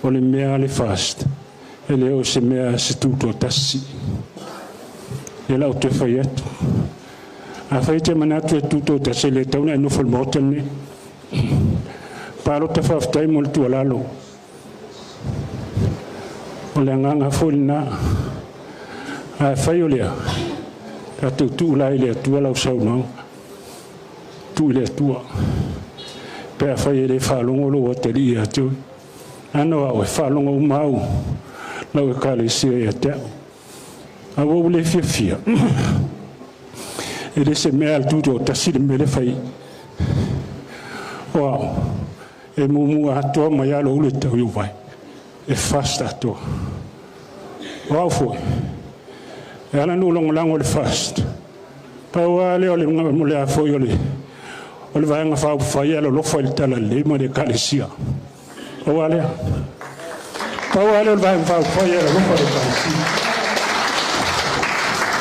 O le mea a le FAST, e le o se mea a se tutoatasi. Ia o le a ou toe fai atu. Afai e te manatu e tutoatasi, e le tatau ona e nofo i le Maota lenei. Palota faafetai mo le tuualalo. O le agaga foi lena. Afai o lea, tatou tuu la i le Atua lau saunoaga. Tuu i le Atua. Pe afai e le faalogo lou atalii ia te oe. Leaga o au e faalogo uma au lau ekalesia ia te au. Ae ua ou le fiafia, e le se mea a le tutoatasi le mea lea e fai. O au, e mumu atoa mai lava lou ulu e tau i ou vae. E FAST atoa. O au foi, e ala ona ou lagolago i le FAST, pau lava lea o le a foi o le Vaega Faaupufai e alolofa i le Talalelei ma le Ekalesia. Pau lava lea. Pau lava lea o le Vaega Faaupufai e alolofa i le Ekalesia.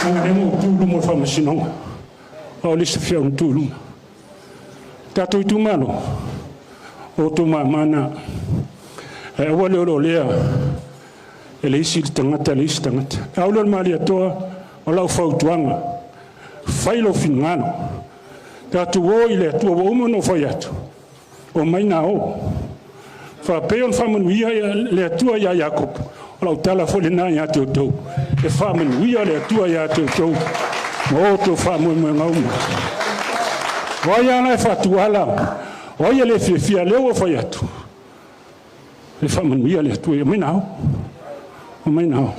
Leaga o lea na ou tu i luma o le faamasinoga, o au le isi na tu i luma. Tatou itumalo, o outou mama na. Ae aua le oleolea e le isi le tagata le isi tagata. Au lea o le Malietoa, o lau fautuaga, fai lou finagalo. Tatou o i le Atua ua uma ona ou fai atu, omai na o. Faapei ona faamanuia le Atua ia Iakopo, o lau tala foi lena ia te outou. E faamanuia le Atua ia te outou ma outou faamoemoega uma. O ai lava la e faatuala, o ai e le fiafia, lea ua fai atu, e faamanuia le Atua, omai na o. Omai na o.